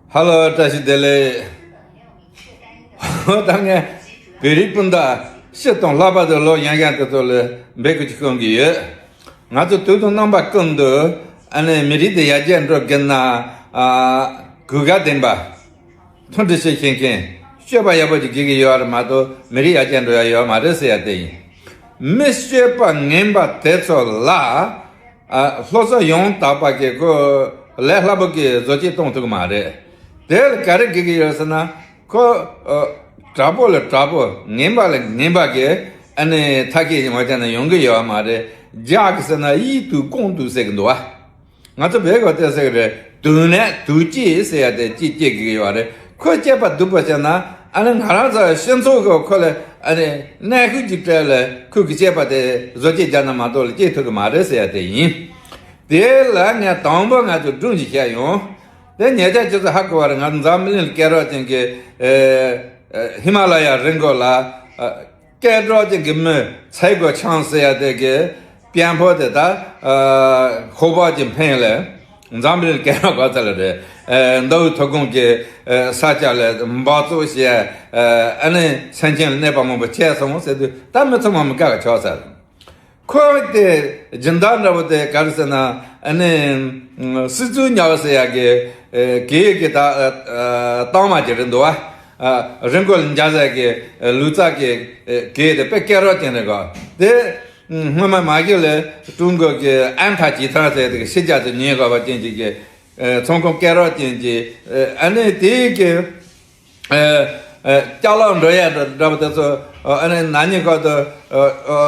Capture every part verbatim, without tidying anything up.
ཧ་ལོ། བཀྲ་ཤིས་བདེ་ལེགས། ད་ངས་བོད་རིགས་སྤུན་ཟླ་སྤྱི་དང་ལྷག་པར་དུ་ལོ་ཡང་ཡང་དེ་ཚོ་ལ་འབོད་སྐུལ་ཅིག་ཞུ་གི་ཡོད། ང་ཚོ་དུས་དང་རྣམ་པ་ཀུན་ཏུ་ཨ་ནི་མི་རིགས་དེ་ཡར་རྒྱས་འགྲོ་དགོས་ན། ཨ། གོ་སྐབས་ལྡན་པ། མཐུན་སྒྲིལ་བྱེད་ཤེས་མཁན། སྤྱོད་པ་ཡག་པོ་ཅིག་དགོས་ཀྱི་ཡོད་རེད་མ་གཏོགས་མི་རིགས་ཡར་རྒྱས་འགྲོ་ཡ་ཡོད་མ་རེད་ཟེར་ཡ་དེ་ཡིན། མི་སྤྱོད་པ་ངན་པ་དེ་ཚོ་ལ། ཨ། སློབ་གསོ་ཡང་དག་པ་གི་སྒོ་ལས་སླ་པོ་གི་བཟོ་བཅོས་གཏོང་ཐུབ་ཀྱི་མ་རེད། དེ་ལ་ག་རེ་དགོས་ཀྱི་ཡོད་ཟེར་ན། ཁོ། ཨ། དྲག་པོ་ལ་དྲག་པོ། ངན་པ་ལ་ངན་པ་གི་ཨ་ནི་མཐའ་སྐད་ཀྱི་ངོ་ཅག་ནས་ཡོང་གི་ཡོད་མ་རེད། རྒྱག་གི་ཟེར་ན་ཡིད་དུ་ཀོང་དུ་ཟེར་གི་འདུག་བ། ང་ཚོ་བོད་སྐད་དེ་ཟེར་གི་རེད། དུག་ནད་དུག་སྐྱེས་ཟེར་ཡ་དེ་སྐྱེ་སྐྱེ་གི་ཡོད་རེད། ཁོ་སྐྱེས་པ་སྡུག་པ་བྱས་ན་ཨ་ནི་ང་རང་ཚོ་སྤྱི་ཚོགས་ཀྱི་ཁོ་ལ་ཨ་ནི་ནད་ཤུགས་ཀྱི་སྤྲད་ལ་ཁོ་གི་སྐྱེས་པ་དེ་བཟོ་བཅོས་རྒྱག་ན་མ་གཏོགས་ལ་སྐྱེ་ཐུབ་ཀྱི་མ་རེད་ཟེར་ཡ་དེ་ཡིན། དེ་ལ་ངས་དང་པོ་ང་ཚོ་སྒྲུང་ཞིག་བཤད་ཡོང་། དེ་ཉེ་ཆར་ཁྱེད་ཚོ་ཧ་གོ་བ་རེད། ང་ཚོ་འཛམ་གླིང་ལ་སྐད་གྲགས་ཅན་གྱི་ཨེ་ཨེ་ཧི་མ་ལ་ཡ་རི་མགོ་ལ། ཨ། སྐད་གྲགས་ཅན་གྱི་མི་ཚའེ་གོ་ཆང་ཟེར་ཡ་དེ་གི་དཔོན་པོ་དེ་ད། ཨ། ཧོ་པ་ཅིན་ཕེང་ལ་འཛམ་གླིང་སྐད་གྲགས་ག་ཚད་ལ་རེད། ཨ། མདོ་དབུས་མཐོ་སྒང་གི་ཨ་ས་ཆ་ལ་འབག་བཙོག་བྱས། ཨ་ནི་སེམས་ཅན་ལ་གནོད་པ་མང་པོ་བྱས་སོང་ཟེར་དུས་ད་མི་ཚང་མ་མི་དགའ་བ་ཆགས་ཚར། ཁོ་དེ་སྦྱིན་བདག་འདྲ་བོ་དེ་ག་རེ་ཟེར་ན། ཨ་ནི་སྲིད་ཚུལ་ཉག་ཟེར་ཡ་གི་ཨ་གེ་གི་ད་ཨ་ཨ་གཏའ་མ་ཅིག་རེད་འདུག་བ། ཨ། རི་མགོ་ལ་འཇའ་ཟེར་གི་ལུག་རྩལ་གི་ཨ་གེ་དེ་དཔེ་སྐད་གྲགས་ཅན་རེད་གོ། དེ་སྔོན་མ་མ་གི་ལ་ཀྲུང་གོ་གི་ཨན་ཐ་ཇི་ཐ་ཟེར་དེ་གི་ཕྱི་རྒྱལ་དུ་ཉན་དགོས་པ་ཅན་ཅིག་གི་ཨ་ཚོང་ཁང་སྐད་གྲགས་ཅན་གྱི་ཨ་ནི་དེ་གི་ཨ་ཨ་ཅ་ལག་འགྲོ་ཡ་འདྲ་འདྲ་པོ་དེ་ཚོ། ཨ་ནི་ན་ནིང་ཁ་དུ་ཨ་ཨ་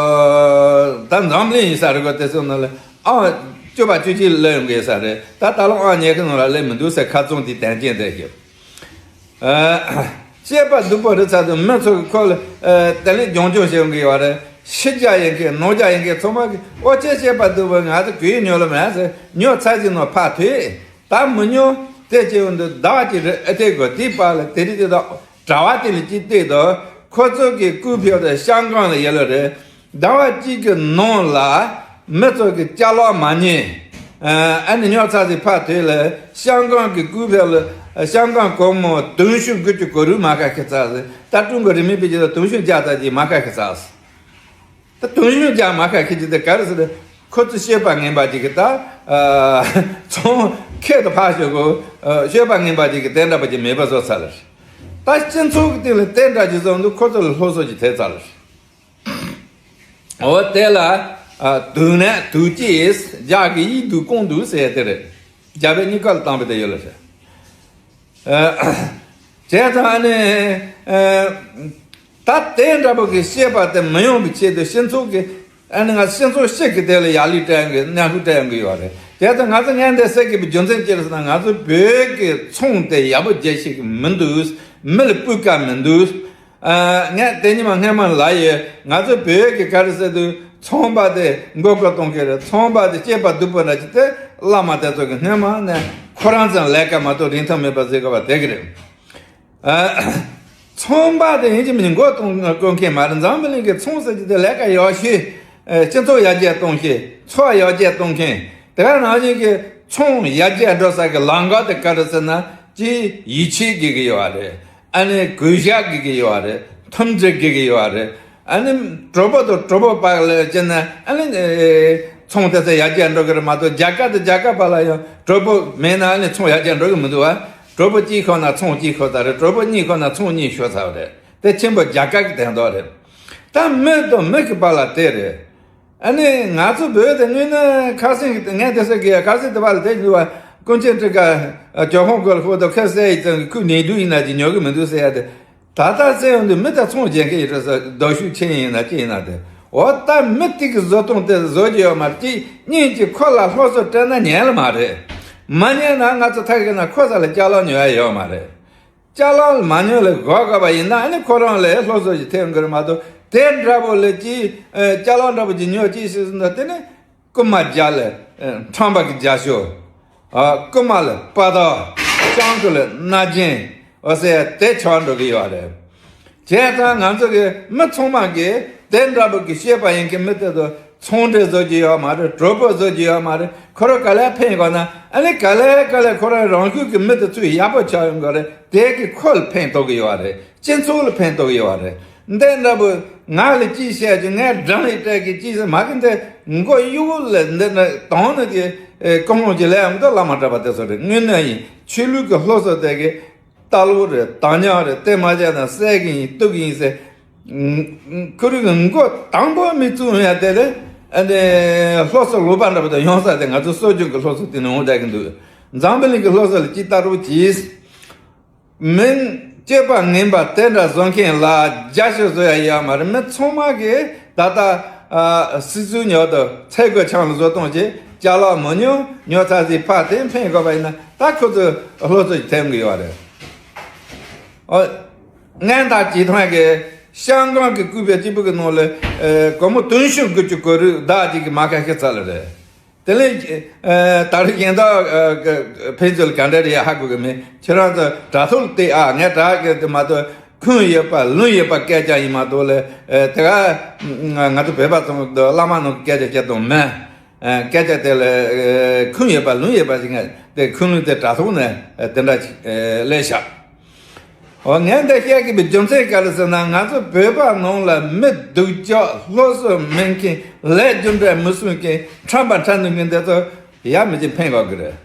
ད་འཛམ་གླིང་ཡིན་ས་རེད་གོ། དེ་ཚོ་ནང་ལ་ཨང་བཅུ་པ་བཅུ་གཅིག་སླེབས་ཡོང་གི་ཡོད་ས་རེད། ད་ད་ལོ་ཨང་ཉི་ཤུ་ནང་ལ་སླེབས་མི་འདུག་ཟེར་ཁ་བཙུམ་དེ་དོན་རྐྱེན་དེ་ཞིག་ཨ། སྐྱེས་པ་སྡུག་པོ་རེད་ཚར་དུས་མི་ཚོ་གི་ཁོ་ལ་ཨ་དེ་ལས་རྒྱང་སྐྱོང་བྱེད་ཡོང་གི་ཡོད་རེད། ཕྱི་རྒྱལ་ཡིན་མཁན་ནང་རྒྱལ་ཡིན་མཁན་ཚང་མ་གི་ཨོ་ཅེ་སྐྱེས་པ་སྡུག་པོ། ང་ཚོ་གོས་ཉོ་ལ་མེད་ཟེར། ཉོ་ཚར་ཅིག་ནང་ཕར་ཐོན། ད་མི་ཉོ། དེ་སྐྱེ་བོ་འདི་ཟླ་བ་གཅིག་རེ་ཨེ་ཐེ་དགོས། དེའི་བར་ལ་དེ་རིགས་དེ་དག་གྲྭ་བ་དེ་ལ་ཅིག་བལྟས་དང་། ཁོ་ཚོ་གི་སྐུ་ཕེབས་དང་ཤང་ཀང་ལ་ཡོད་ལ་རེད། ཟླ་བ་གཅིག་གི་ནང་ལ་མི་ཚོ་གི་ཅ་ལག་མ་ཉོས། ཨ་ནི་ཉོ་ཚར་ཚེ་ཕར་དེ་ལ་ཤང་ཀང་གི་སྐུ་ཕེབས་ལ་ཤང་ཀང་གོང་མོ་དུང་ཕྱུར་དགུ་བཅུ་གོ་དྲུག་མ་ཁ་ཁེ་ཚར་ཟེར། ད་ཀྲུང་གོ་རིན་མེད་པའི་ཆེད་དུ་དུང་ཕྱུར་བརྒྱ་ཙམ་ཅིག་མ་ཁ་ཁེ་ཚར་ཟེར། ད་དུང་ཕྱུར་བརྒྱ་མ་ཁ་ཁེ་ཅིག་དེ་ག་རེ་ཟེར་ན། ཁོ་ཚོ་སྤྱོད་པ་ངན་པ་ཅིག་གི་ད་ཨ་ཚོང་ཁྱད་དུ་འཕགས་ཤོག་གོ། ཨ་སྤྱོད་པ་ངན་པ་ཅིག་གི་དེ་འདྲ་པ་ཅིག་མེད་པ་བཟོ་ཚར་ལ། ད་སྤྱི་ཚོགས་ཀྱི་སྟེང་ལ་དེ་འདྲ་ཅིག་བཟོ་འདུག། ཁོ་ཚོ་ལ་སློབ་གསོ་ཅིག་ཐེབས་ཚར་ལ། འོ་དེ་ལ་ཨ་དུག་ནད་དུག་ཅིག་རྒྱག་གི་ཡིད་དུ་ཀོང་དུ་ཟེར་དེ་རེད། རྒྱ་བོད་གཉིས་ཀ་ལ་བཏང་བའི་དེ་ཡོད་ལ་ཟེར། ཨ། བྱས་ཙང་ཨ་ནི་ཨ་ད་དེ་འདྲ་པོ་གི་བཤད་པ་དེ་མི་ཡོང་བའི་ཆེད་དུ་སྤྱི་ཚོགས་ཀྱི་ཨ་ནི་ང་སྤྱི་ཚོགས་ཤིག་གི་དེ་ལ་ཡར་ལས་སྤྲད་ཡོང་གི། མཉམ་ཤུགས་སྤྲད་ཡོང་གི་ཡོད་རེད། བྱས་ཙང་ང་ཚོ་ངས་འདི་ཟེར་དགོས་པའི་རྒྱུ་མཚན་ཅི་རེད་ཟེར་ན། ང་ཚོ་བོད་ཀྱི་ཚོང་དེ་ཡག་པོ་རྒྱག་ཤེས་ཀྱི་མི་འདུག། མི་ལ་སྤུས་ཀ་མི་འདུག། ཨ་ངས་དེ་ཉི་མ་སྔན་མ་ལབ་ཡོད། ང་ཚོ་བོད་ཀྱི་ག་རེ་ཟེར་དུས་ཚོང་པ་དེ་མགོ་སྐོར་གཏོང་མཁན་རེད། ཚོང་པ་དེ་སྐྱེས་པ་སྡུག་པོ་འདྲ་ཅིག་དེ་བླ་མ་དེ་ཚོ་གི་སྔན་མ་ནས་ཁོ་རང་ཚོའི་ལས་ཀ་མ་གཏོགས་རིན་ཐང་མེད་པ་ཟེར་དགོས་པ་དེ་གི་རེད། ཨ་ཚོང་པ་དེ་ཡིན་གཅིག་མིན་གཅིག་མགོ་གཏོང་དགོས་མཁན་མ་རེད། འཛམ་བུ་གླིང་གི་ཚོང་ཟེར་གྱི་དེ་ལས་ཀ་ཡག་ཤོས། ཨ་སྤྱི་ཚོགས་ཡར་རྒྱས་གཏོང་ཤེས། འཚོ་བ་ཡར་རྒྱས་གཏོང་མཁན། དེ་ག་ནང་བཞིན་གྱི་ཚོང་ཡར་རྒྱས་འགྲོ་ས་གི་ལམ་ཁ་དེ་ག་རེ་ཟེར་ན། གཅིག་ཡིད་ཆེས་དགོས་ཀྱི་ཡོད་རེད། ཨ་ནི་གུས་ཞབས་དགོས་ཀྱི་ཡོད་རེད། མཐུན་སྒྲིལ་དགོས་ཀྱི་ཡོད་རེད། ཨ་ནི་གྲོགས་པོ་དང་གྲོགས་པོ་བར་ལ་བྱས་ན་ཨ་ནི་ཨེ་ཚོང་དེ་ཚོ་ཡར་རྒྱས་འགྲོ་གི་རེད་མ་གཏོགས། རྒྱལ་ཁབ་དང་རྒྱལ་ཁབ་བར་ལ་ཡང་གྲོགས་པོ་མེད་ན་ཨ་ནི་ཚོང་ཡར་རྒྱས་འགྲོ་གི་མི་འདུག་བ། གྲོགས་པོ་གཅིག་ཤོར་ན་ཚོང་གཅིག་ཤོར་ཚར་རེད། གྲོགས་པོ་གཉིས་ཤོར་ན་ཚོང་གཉིས་ཤོར་ཚར་བ་རེད། དེ་ཆེན་པོ་རྒྱལ་ཁབ་ཀྱི་དོན་དག་རེད། ད་མི་དང་མི་གི་བར་ལ་དེ་རེད། ཨ་ནི་ང་ཚོ་བོད་དེ་དངོས་གནས་ཁ་སེང་གི་ངས་དེ་ཟེར་གི་ཡ། ཁ་སེང་དེ་བ་ལ་དེ་ཡོད་བ། ཀུན་མཁྱེན་སྤྲུལ་སྐུ་ཇོ་ཧོང་གོ་ལ་ཤོག་དང་ཁ་སེ་ཡི་ཙང་གི་ཁུ་ནས་དུ་ཡིན་ན་ཅི་ཉོ་གི་མི་འདུག་ཟེར་ཡ་དེ། ད་ལྟ་ཟེར་ཡོང་དུས་མི་དེ་ཚོང་རྒྱག་མཁན་ཡིན་འགྲོ་ས། རྡོ་ཤུགས་ཆེན་ཡིན་ན་ཅི་ཡིན་ན་དེ། འོ་ད་མི་དེ་གི་བཟོ་སྟངས་དེ་བཟོ་རྒྱུ་ཡོད་མ་རེད། གཅིག་གཉིས་ཀྱིས་ཁོ་ལ་སློབ་གསོ་སྤྲད་ན་ཉན་ལ་མ་རེད། མ་ཉན་ན་ང་ཚོ་ཐག་གི་ན་ཁོ་ས་ལ་ཅ་ལག་ཉོ་ཡ་ཡོད་མ་རེད། ཅ་ལག་མ་ཉོས་ལ་གོ་དགོས་པ་ཡིན་ན་ཨ་ནི་ཁོ་རང་ལ་སློབ་གསོ་ཞིག་ཐེབས་འགྱུར་མ་གཏོགས། དེ་འདྲ་པོ་ལ་ཅི་ཨ་ཅ་ལག་འདྲ་པོ་ཅིག་ཉོས་ཅི་ཞིག་ཟིན་ན་དེ་ནི་རྐུན་མ་རྒྱག་ལ་ཨ་ཁྲམ་པ་གི་རྒྱག་ཤོག། ཨ་རྐུན་མ་ལ་དཔའ་རྟགས། སྤྱང་ཀི་ལ་མནའ་བྱན། འོ་ཟེར་དེ་ཆགས་འགྲོ་གི་ཡོད་རེད། བྱས་ཙང་ང་ཚོ་གི་མི་ཚང་མ་གི་དེ་འདྲ་པོ་གི་སྤྱོད་པ་ཡིན་གི་མི་དེ་ཚོ། ཚོང་འབྲེལ་བཟོ་རྒྱུ་ཡོད་མ་རེད། གྲོས་པོ་བཟོ་རྒྱུ་ཡོད་མ་རེད། ཁོ་རང་ག་ལེར་ཕན་དགོས་ན། ཨ་ནི་ག་ལེར་ག་ལེར་ཁོ་རང་རང་ཤུགས་ཀྱི་མི་དེ་ཚོས་ཡག་པོ་ཆགས་ཡོང་གི་རེད། དེ་གི་ཁོ་ལ་ཕན་ཐོགས་ཀྱི་ཡོད་རེད། སྤྱི་ཚོགས་ལ་ཕན་ཐོགས་ཀྱི་ཡོད་རེད། འདི་འདྲ་པོ་ང་ལ་ཅི་བཤད་རྒྱུ། ངས་འགྲམ་ལ་སྤྲད་ཀྱི་ཅི་ཟེར་མ་གི། འདི་མགོ་གཡུག་ལ་འདི་འདྲ་དང་ནི་གི་ཀུན་སློང་ཅིག་ལས་ཡོང་གི་འདུག་བླ་མ་གྲྭ་པ་དེ་ཚོ་རེད། དངོས་གནས་ཡིན། ཆོས་ལུགས་ཀྱི་སློབ་གསོ་དེ་གི་ལྟ་ལོག་རེད། དམ་ཉམས་རེད། དེ་མ་བྱས་ན་བསད་གི་ཡིན། གཏུབ་གི་ཡིན་ཟེར། ཁོ་རང་གི་མགོ་དང་པོ་མི་བཙུགས་ཡ་དེ་ལས། ཨ་ནི་སློབ་གསོ་ལོག་པ་འདྲ་པོ་དང་ཡོང་ས་དེ་ང་ཚོ་སྲོལ་རྒྱུན་གྱི་སློབ་གསོ་དེ་ནས་འོང་བསྡད་ཀྱི་འདུག་འཛམ་བུ་གླིང་གི་སློབ་གསོ་ལ་ཅིག་ལྟ་རོགས་གྱིས། མིང་སྤྱོད་པ་ངན་པ་དེ་འདྲ་བཟོ་མཁན་ལ་རྒྱ་ཤོད་བཟོ་ཡ་ཡོད་མ་རེད། མི་ཚང་མ་གིས་ད་ལྟ་ཨ་སྲིད་ཇུས་ཉོ་དང་ཚལ་སྒོ་ཆང་ལ་བཟོ་གཏོང་བྱེད། ཅ་ལག་མི་ཉོ། ཉོ་ཚར་ཟིན་ཕར་དེ་འཕེན་དགོས་པ་ཡིན་ན། ད་ཁོ་ཚོས་སློབ་གསོ་ཞིག་ཐེབས་གི་ཡོད་རེད། ཨོ། སྔོན་ཐག་བྱེད་སྟངས་ཀྱི་ཤང་ཀང་གི་བཀོད་པའི་སྤྱི་པོ་གི་ནང་ལ། ཨེ། སྒོར་མོ་དུང་ཕྱུར་དགུ་བཅུ་གོ་རུ་བདག་ཅིག་གི་མ་ཁ་ཤས་ཚར་ལ་རེད། དེ་ལས། ཨེ། ད་རེས་གཞན་དག་ཨེ། ཕན་ཚུན་ལ་ག་འདྲ་རེད་ཧ་གོ་གི་མེད། ཁྱེད་རང་ཚོ་དྲ་ཐོག་ལ་བལྟས་ཨ། ངས་དྲ་གི་དེ་མ་གཏོགས་ཁུངས་ཡོད་པ་ལུང་ཡོད་པ་སྐད་ཆ་ཡིན་མ་གཏོགས་ལ། ཨེ། དེ་ག་ང་ཚོ་བོད་པ་ཚོ་བླ་མ་ནང་གི་སྐད་ཆ་བཤད་སྟངས་མིན། ཨ། སྐད་ཆ་དེ་ལ་ཨ་ཁུངས་ཡོད་པ་ལུང་ཡོད་པ་ཞིག་ངས་དེ་ཁུངས་ལུང་དེ་དྲ་ཐོག་ནས་ཨ་དེ་འདྲ་ཞིག་ཨ་སླེབས་ཤག་འོ། ངས་འདི་བཤད་དགོས་པའི་རྒྱུ་མཚན་ག་རེ་ཟེར་ན། ང་ཚོ་བོད་པ་ནང་ལ་མི་སྡུག་ཅག་སློབ་གསོ་མེད་མཁན། ལས་རྒྱུ་འབྲས་མི་སྲུང་མཁན། ཁྲམ་པ་ཁྲམ་འདུག་མཁན་དེ་ཚོ་ཡ་མི་ཅིག་ཕན་གོ་གི་རེད།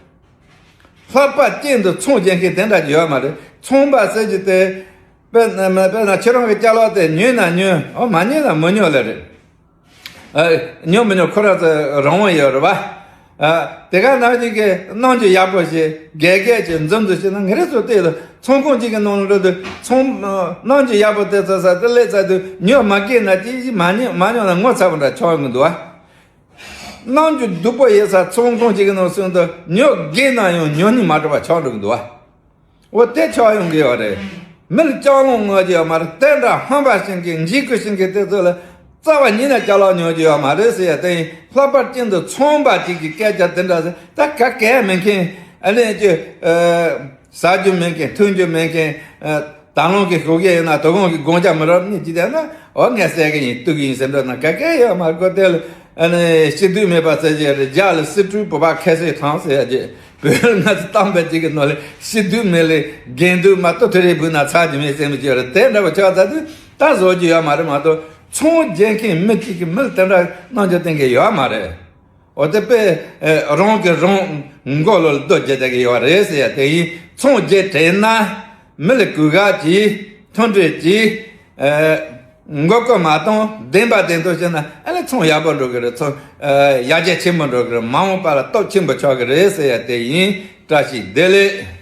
ལྷག་པར་ཅན་དུ་ཚོང་རྒྱག་མཁན་དེ་འདྲ་ཡོད་མ་རེད། ཚོང་པ་ཟེར་རྒྱུ་དེ་དཔེར་ན། དཔེར་ན་ཁྱེད་རང་གི་ཅ་ལག་དེ་ཉོས་ན་ཉོས། འོ། མ་ཉོས་ན་མི་ཉོ་ལེ་རེད། ཨ། ཉོ་མི་ཉོ་ཁོ་རང་ཚོའི་རང་དབང་ཡོད་རེད་པ། ཨ། དེ་ག་ནང་བཞིན་གྱི་རྣམ་འགྱུར་ཡག་པོ་ཞིག་དགེ་རྒན་གྱིས་འཛུམ་འཛུམ་བྱས་ན། ང་རང་ཚོ་བལྟས་ལ་ཚོང་ཁང་གཅིག་གི་ནང་ལ་འགྲོ་དུས་ཚོང་། རྣམ་འགྱུར་ཡག་པོ་དེ་ཚོ་ས་དེ་སླེབས་ཚར་དུས་ཉོ་མ་དགོས་ན་ཅི་ཞིག་མ་ཉོ། མ་ཉོ་ན་ངོ་ཚ་པོ་འདྲ་ཆགས་ཀྱི་འདུག་པ། རྣམ་འགྱུར་སྡུག་པོ་ཡོད་ས་ཚོང་ཁང་གཅིག་གི་ནང་སོང་དུས་ཉོ་དགོས་ན་ཡང་ཉོ་སྙིང་མ་བྲོ་བ་ཆགས་འགྲོ་གི་འདུག་པ། འོ། དེ་ཆགས་ཡོང་གི་ཡོད་རེད། མི་ལ་ལྕགས་ལོང་ངོ་རྒྱུ་ཡོད་མ་རེད། དེ་འདྲ་ཧམ་པ་བྱེད་མཁན། འཇིགས་སྐུལ་བྱེད་མཁན་དེ་ཚོ་ལ་རྩ་བ་ཉིད་ནས་ཅ་ལག་ཉོ་རྒྱུ་ཡོད་མ་རེད་ཟེར་ཡ་དེ་ཡིན། ལྷག་པར་ཅན་དུ་ཚོང་པ་གཅིག་གི་སྐད་ཆ་དེ་འདྲ་ཟེར། ད་ག་གེ་མེད་མཁན། ཨ་ནི་ཅི། ཨ། ཟ་རྒྱུ་མེད་མཁན། འཐུང་རྒྱུ་མེད་མཁན། ཨ། ད་ལོང་གི་ཤོག་ཡས་ཡིན་ན་དོ་དགོང་གི་དགོང་ཇ་མི་རག་ནི་ཅི་བསྡད་ན། འོ། ངས་ཟས་གི་ཡིན། གཏུབ་གི་ཡིན་ཟེར་འགྲོ་ན་ག་གེ་ཡོད་མ་རེད་གོ། དེ་ལ་ཨ་ནི་སྐྱིད་སྡུག་མེད་པ་ཟེར་གྱི་རེད། རྒྱ་ལ་སི་ཀྲུའུ་བོད་པ་ཁ་སོས་ཐང་ཟེར་ཡ་ཅིག་བོད་ལ་ང་ཚོ་གཏམ་དཔེ་ཅིག་གི་ནང་ལ་སྐྱིད་སྡུག་མེད་ལ་དགེ་སྡུག་མ་གཏོགས་ཐུ་རེ་བུ་ན་ཚ་རྒྱུ་མེད་ཟེར་མི་ཅིག་ཡོད་རེད། དེ་འདྲ་པོ་ཆགས་ཚར་དུས་ད་བཟོ་རྒྱུ་ཡོད་མ་རེད་མ་གཏོགས། ཚོང་རྒྱག་མཁན་མི་གཅིག་གིས་མི་ལ་དེ་འདྲ་རྣམ་འགྱུར་སྟོན་མཁན་ཡོད་མ་རེད། འོ། དེ་དཔེ་ཨེ་རང་གིས་རང་མགོ་ལ་རྡོ་རྒྱག་བསྡད་ཀྱི་ཡོད་རེད་ཟེར་ཡ་དེ་ཡིན། ཚོང་རྒྱག་དྲན་ན་མི་ལ་གུས་བཀུར་གྱིས། མཐུན་སྒྲིལ་གྱིས། ཨེ། མགོ་སྐོར་མ་གཏོང་། བདེན་པ་བདེན་ཐོག་བཤད་ན་ཨ་ནི་ཚོང་ཡག་པོ་འགྲོ་གི་རེད། ཚོང་ཨེ་ཡར་རྒྱས་ཆེན་པོ་འགྲོ་གི་རེད། མ་འོངས་པ་ལ་སྟོབས་ཆེན་པོ་ཆགས་ཀྱི་རེད་ཟེར་ཡ་དེ་ཡིན། བཀྲ་ཤིས་བདེ་ལེགས།